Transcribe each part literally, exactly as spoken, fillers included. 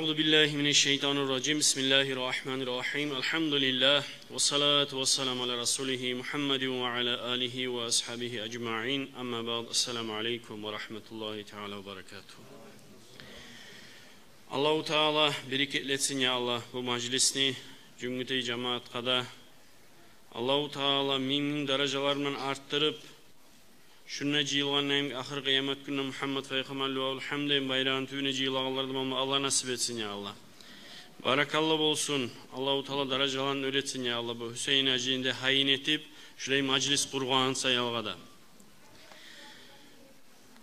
أعوذ بالله من الشيطان الرجيم. بسم الله الرحمن الرحيم. الحمد لله. والصلاة والسلام على رسوله محمد وعلى آله وأصحابه أجمعين. أما بعد. السلام عليكم ورحمة الله تعالى وبركاته. Аллагьу Таала берекетлетсин, я Аллагь, бу мажлисни, жюнгютей жамаатгъа да. Аллагьу Таала минг-минг даражалар булан артдырып, шунда жыйылгъан йимик ахыр къыямат гюнде Мугьаммат пайхаммар Луваул Гьамд деген байрагъыны тюбюне жыйылагъанлардан болма Аллагь насип этсин, я Аллагь. Баракалла болсун. Аллагьу Таала даражаларын оьр этсин, я Аллагь. Бу Гьусейин гьажини де гьайын этип, шулай мажлис къургъан саялгъа да.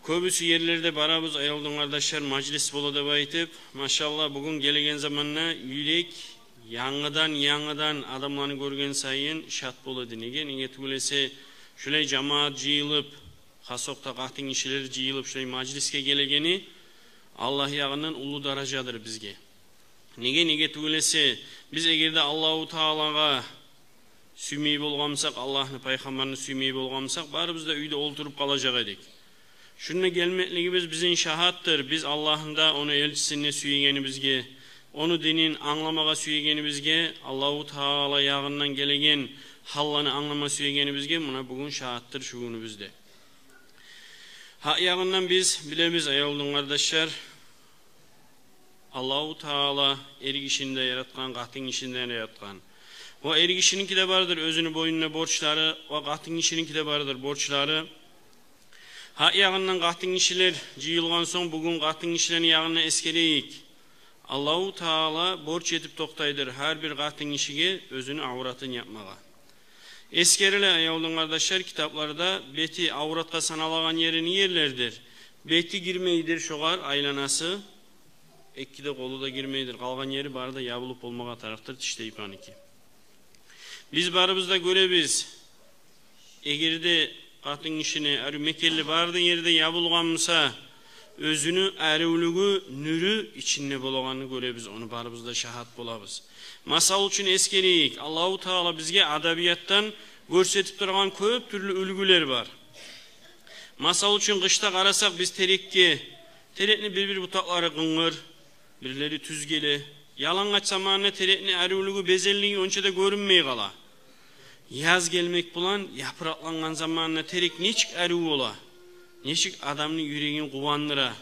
Кёбюсю ерлерде барабыз, аявлу дин къардашлар, мажлис бола деп айтып. Машаллагь, бугюн гелеген заманда юрек янгыдан-янгыдан адамланы гёрген сайын шат бола эди. Неге? Неге тюгюл эсе, шулай жамаат жыйылып, хасокъда къатын гишилер жыйылып, шулай мажлисге гелегени Аллагь ягъындан уллу даражадыр бизге. Неге? Неге тюгюл эсе, биз эгер де Аллагьу Таалагъа сюймей болгъан бусакъ, Аллагьны, пайхаммарны сюймей болгъан бусакъ, барыбыз да уьйде олтуруп къалажакъ эдик. Шунда гелмеклигибиз бизин шагьатдыр. Биз Аллагьны да, ону элчисин де сюегенибизге, ону динин англамагъа сюегенибизге, Аллагьу Таала ягъындан гелеген гьалланы англама сюегенибизге, муна бугюн шагьатдыр шу гюнюбюзде. Гьакъ ягъындан биз билебиз, аявлу дин къардашлар, Аллагьу Таала эргишини де яратгъан, къатынгишини де яратгъан. Ва эргишиники де бардыр оьзюню бойнунда борчлары, ва къатынгишиники де бардыр борчлары. Гьакъ ягъындан къатынгишилер жыйылгъан сонг, бугюн къатынгишилени ягъында эсгерейик. Аллагьу Таала борч этип токътайдыр гьар бир къатынгишиге оьзюню авратын япмагъа. Эсгериле, аявлу дин къардашлар, китапларда бети авратгъа саналагъан ери не ерлердир? Бети гирмейдир шогъар, айланасы, эки де къолу да гирмейдир. Къалгъан ери бары да ябылып болмагъа тарыкъдыр, тиштайпаныки. Биз барыбыз да гёребиз. Эгер де къатынгишини, арив мекенли бары да ери де ябылгъан буса, оьзюню аривлюгю, нюрю ичинде болагъанны гёребиз, ону барыбыз да шагьат болабыз. Масал учун эсгерейик, Аллагьу Таала бизге адабиятдан гёрсетип турагъан кёп тюрлю уьлгюлер бар. Масал учун, къышда къарасакъ биз терекге, терекни бир-бир бутакълары къынгыр, бирлери тюз геле. Ялангач заманында терекни аривлюгю, безеллиги онча да гёрюнмей къала. Яз гелмек булан япыракълангъан заманында терек нечик арив бола, нечик адамны юрегин къувандыра.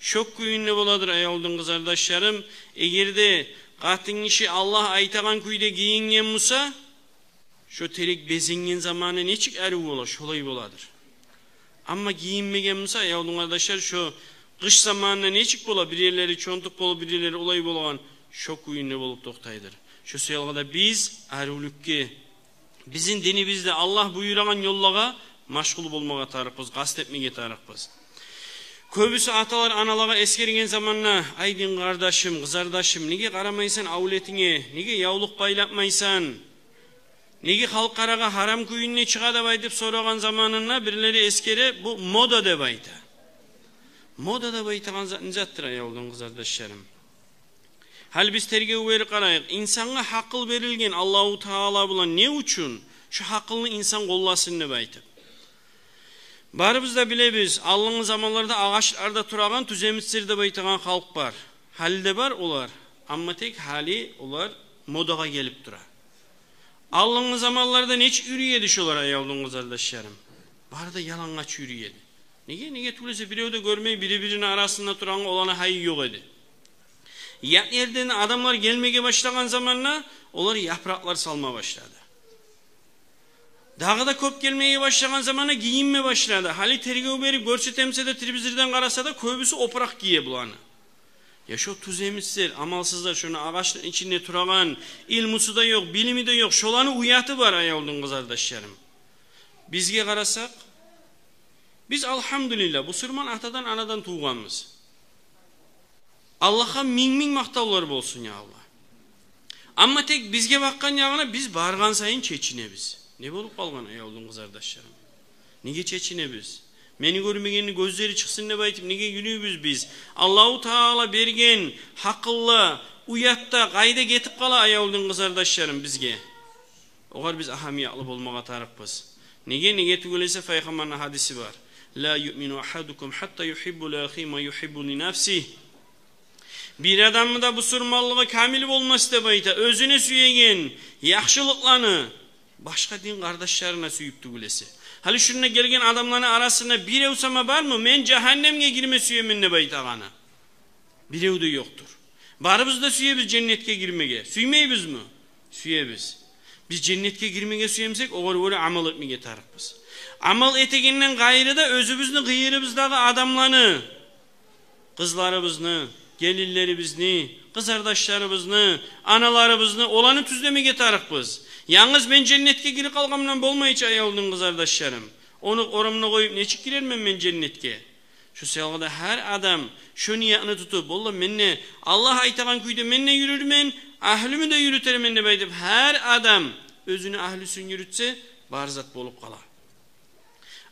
Шо кюйде боладыр, аявлу дин къызардашларым. Эгер де къатынгиши Аллагь айтагъан кюйде гийинген буса, шо терек безенген заманы нечик арив бола, шолай боладыр. Амма гийинмеген буса, аявлу дин къардашлар, шо къыш заманында нечик бола, бир ерлери чонтукъ болуп, бир ерлери олай болгъан, шо кюйде болуп токътайдыр. Шо саялгъа да биз аривлюкге, бизин динибизде Аллагь буюрагъан ёллагъа машгъул болмагъа тарыкъбыз, къаст этмеге тарыкъбыз. Кёбюсю аталар, аналагъа эсгерген заманда: «Ай, дин къардашым, къызардашым, неге къарамайсан авлетинге, неге явлукъ байлатмайсан? Неге халкъ арагъа гьарам кюйде чыгъа?» — деп айтып сорагъан заманында бирлери эсгере: «Бу мода», — деп айта. Мода деп айтагъан зат не затдыр, аявлу дин къызардашларым? Гьали биз тергев берип къарайыкъ. Инсангъа гьакъыл берилген Аллагьу Таала булан, не учун шо гьакъылны инсан къолласын деп айтып. Барыбыз да билебиз, алдынгъы заманларда агъачларда турагъан тюземишлер деп айтагъан халкъ бар. Гьали де бар олар. Амма тек гьали олар модагъа гелип тура. Алдынгъы заманларда нечик юрюй эди шолар, аявлу дин къызардашларым? Бары да ялангач юрюй эди. Неге? Неге тюгюл эсе, бирев де гёрмей, бири-бирини арасында тургъангъа оланы гьайы ёкъ эди. Ят ерден адамлар гелмеге башлагъан заманда олар япыракълар салма башлады. Дагъы да кёп гелмеге башлагъан заманда гийинме башлады. Гьали тергев берип гёрсетемисе де, телевизордан къараса да, кёбюсю опуракъ гие буланы. Я шо тюземишлер, амалсызлар, шону агъачны ичинде турагъан, илмусу да ёкъ, билими де ёкъ, шоланы уяты бар, аявлу дин къызардашларым. Бизге къарасакъ, биз, алгьамдулиллагь, бусурман атадан, анадан тувгъанбыз. Аллагьгъа минг-минг макътавлар болсун, я Аллагь. Амма тек бизге бакъгъан ягъына биз баргъан сайын чечинебиз. Не болуп къалгъан, аявлу дин къызардашларым? Неге чечинебиз? Мени гёрмегенни гёзлери чыкъсын деп айтып, неге юрюйбюз биз? Аллагьу Таала берген гьакъылла, уят да къайда гетип къала, аявлу дин къызардашларым, бизге? Огъар биз агьамиятлы болмагъа тарыкъбыз. Неге? Неге тюгюл эсе, Пайхаммарны гьадиси бар: «Ла юъмину агьадукум гьатта югьибба ли агьигьи ма югьиббу ли нафсигьи». Бир адамны да бусурманлыгъы камил болмас деп айта, оьзюне сюеген яхшылыкъланы башгъа дин къардашларына сююп тюгюл эсе. Гьали шунда гелген адамланы арасында бирев сама бармы, мен жагьаннемге гирме сюемен деп айтагъаны? Бирев де ёкъдур. Барыбыз да сюебиз женнетге гирмеге. Сюймейбизми? Сюебиз. Биз женнетге гирмеге сюемсек, огъар гёре амал этмеге тарыкъбыз. Амал этегенден къайры да оьзюбюзню къыйырыбыздагъы адамланы, къызларыбызны, гелинлерибизни, къызардашларыбызны, аналарыбызны, оланы тюзлемеге тарыкъбыз. Янгыз мен женнетге гирип къалгъанман болмай чы, аявлу дин къызардашларым. Ону орамда къоюп нечик гирермен мен женнетге? Шу саялгъа да гьар адам шу ниятны тутуп, валла, мен де Аллагь айтагъан кюйде мен де юрюрмен, агьлюмню де юрютермен деп айтып, гьар адам оьзюню агьлюсюн юрютсе, бар зат болуп къала.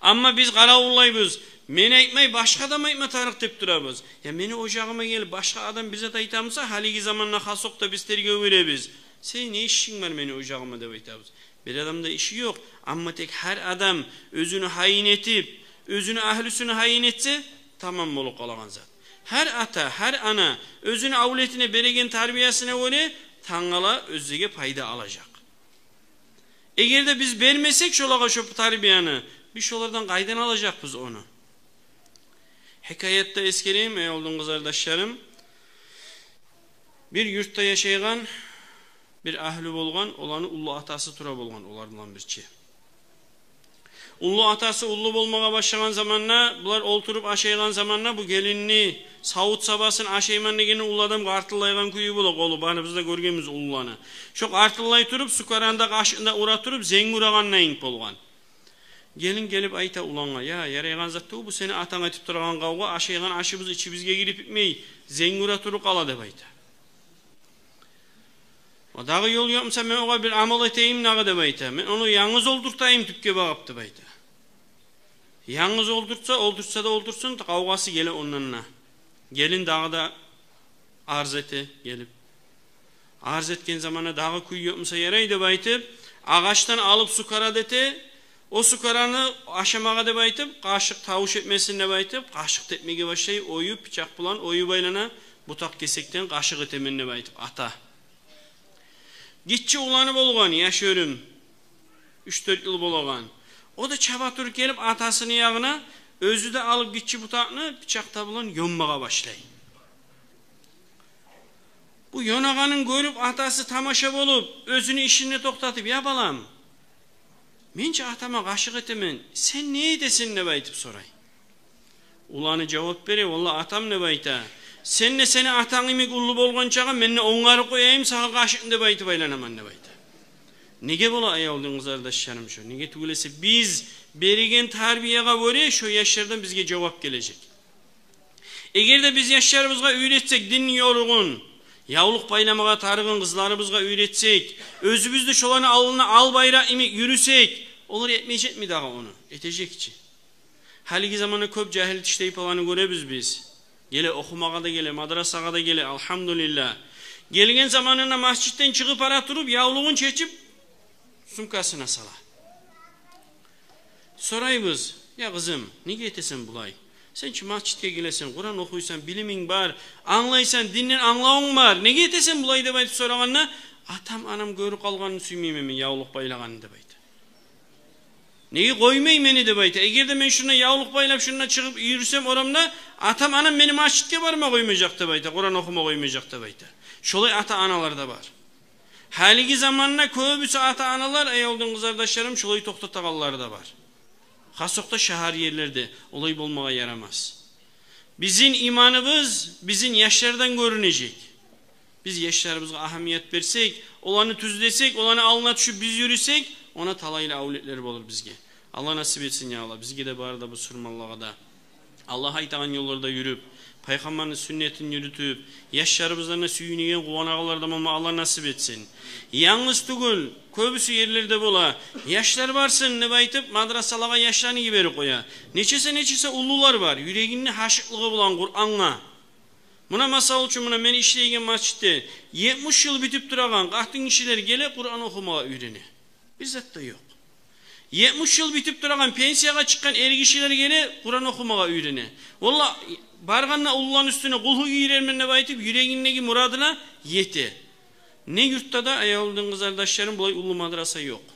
Амма биз къаравуллайбыз, мен айтмай, башгъа адам айтма тарыкъ деп турабыз. Я мени ожагъыма гелип башгъа адам бир зат айтамыса, гьалиги заманда хасокъда биз тергев беребиз. Сени не ишинг бар мени ожагъыма деп айтабыз. Бир адамда иши ёкъ. Амма тек гьар адам оьзюню гьайын этип, оьзюню агьлюсюню гьайын этсе, тамам болуп къалагъан зат. Гьар ата, гьар ана оьзюню авлетине береген тарбиясына гёре тангала оьзлеге пайда алажакъ. Эгер де биз бермесек шолагъа шо тарбияны, биз шолардан къайдан алажакъбыз ону? Гьикаятда эсгерейим, аявлу дин къызардашларым. Бир юртда яшайгъан бир агьлю болгъан, оланы уллу атасы тура болгъан олар булан бирче. Уллу атасы уллу болмагъа башлагъан заманда, булар олтуруп ашайгъан заманда, бу гелинни савут-сабасын ашайман дегенде, уллу адам къартыллайгъан кюю бола, къолу, барыбыз да гёргенбиз уллуланы. Шо къартыллай туруп, сукараны да къашыкъны да ура туруп, зенг урагъанына инг болгъан. Гелин гелип айта улангъа: «Я, ярайгъан зат тюгюл бу сени атанг этип турагъан къавгъа, ашайгъан ашыбыз ичибизге гирип битмей, зенг ура туруп къала», — деп айта. «Ва дагъы ёл ёкъмуса, мен огъар бир амал этейим дагъы, — деп айта. — Мен ону янгыз олтуртайым тюпге багъып», — деп айта. Янгыз олтуртса, олтуртса да олтурсун, къавгъасы геле ондан да. Гелин дагъы да арз эте гелип. Арз этген заманда, дагъы кюй ёкъмуса ярай деп айтып, агъачдан алып сукара да эте, о сукараны ашамагъа деп айтып, къашыкъ тавуш этмесин деп айтып, къашыкъ тепмеге башлай, оюп, пычакъ булан оюп айлана, бутакъ кесекден къашыкъ этемен деп айтып, ата. Гиччи уланы болгъан, яш оьрюм, уьч-дёрт йыл болагъан. О да чаба туруп гелип атасыны ягъына, оьзю де алып гиччи бутакъны, пычакъ да булан ёнмагъа башлай. Бу ёнагъанын гёрюп, атасы тамаша болуп, оьзюню ишин де токътатып: «Я балам, мен чи атама къашыкъ этемен, сен не этесен?» — деп айтып сорай. Уланы жавап бере: «Валла, атам, — деп айта, — сен де сени атанг йимик уллу болгъанчагъа мен де онгарып къояйым сагъа къашыкъны деп айтып айланаман», — деп айта. Неге бола, аявлу дин къызардашларым, шо? Неге тюгюл эсе, биз береген тарбиягъа гёре шо яшлардан бизге жавап гележек. Эгер де биз яшларыбызгъа уьйретсек дин ёругъун, явлукъ байламагъа тарыгъын къызларыбызгъа уьйретсек, оьзюбюз де шоланы алдына ал байракъ йимик юрюсек, олар этмежекми дагъы ону? Этежек чи. Гьалиги заманда кёп жагьил тиштайпаланы гёребиз биз. Геле охумагъа да геле, мадрасагъа да геле, алгьамдулиллагь. Гелген заманында масжитден чыгъып бара туруп, явлугъун чечип, сумкасына сала. Сорайбыз: «Я къызым, неге этесен булай? Сен чи масжитге гелесен, Къуран охуйсан, билиминг бар, англайсан, динден англавунг бар. Неге этесен булай?» — деп айтып сорагъанда: «Атам-анам гёрюп къалгъанын сюймеймен мен, явлукъ байлагъанын», — деп айта. «Неге къоймай мени, — деп айта. — Эгер де мен шунда явлукъ байлап, шунда чыгъып юрюсем орамда, атам-анам мени масжитге барма къоймажакъ, — деп айта, — Къуран охума къоймажакъ», — деп айта. Шолай ата-аналар да бар. Гьалиги заманда кёбюсю ата-аналар, аявлу дин къызардашларым, шолай токътатагъанлар да бар. Хасокъда шагьар ерлерде. Олай болмагъа ярамас. Бизин иманыбыз бизин яшлардан гёрюнежек. Биз яшларыбызгъа агьамият берсек, оланы тюзлесек, оланы алдына тюшюп биз юрюсек, она талайлы авлетлер болур бизге. Аллагь насип этсин, я Аллагь, бизге де, бары да бусурманлагъа да. Аллагь айтагъан ёлларда юрюп, Пайхаммарны сюннетин юрютюп, яшларыбыздан да сююнеген, къуванагъанлардан болма Аллагь насип этсин. Янгыз тюгюл, кёбюсю ерлерде бола, яшлар барсын деп айтып, мадрасалагъа яшланы йиберип къоя. Нечесе-нечесе уллулар бар, юрегинде гьашыкълыгъы булан Къурангъа. Муна, масал учун, муна мен ишлейген масжитде етмиш йыл битип турагъан къатын гишилер геле, Къуран охумагъа уьйрене. Бир зат да ёкъ. Етмиш йыл битип турагъан, пенсиягъа чыкъгъан эргишилер геле, Къуран охумагъа уьйрене. Валла, Баргъанда уллуланы уьстюне къулгьу гийирермен деп айтып, юрегиндеги мурадына ете. Не юртда да, аявлу дин къызардашларым, булай уллу мадраса ёкъ.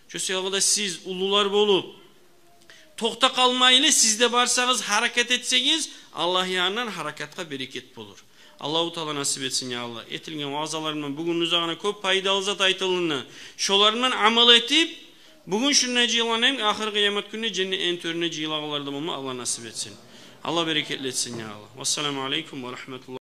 Шо саялы да сиз уллулар болуп, токътап къалмайлы, сиз де барсагъыз, гьаракат этсегиз, Аллагь янындан гьаракатгъа берекет болур. Аллагьу Таала насип этсин, я Аллагь. Этилген ваъзалардан бугюн узагъына кёп пайдалы зат айтылынды. Шолардан амал этип, бугюн шунда жыйылгъан эм, ахыр къыямат гюнде женнетни тёрюнде жыйылагъанлардан болма Аллагь насип этсин. Аллагь берекетли этсин, я Аллагь. Вассаламу алейкум ва рагьматуллагь.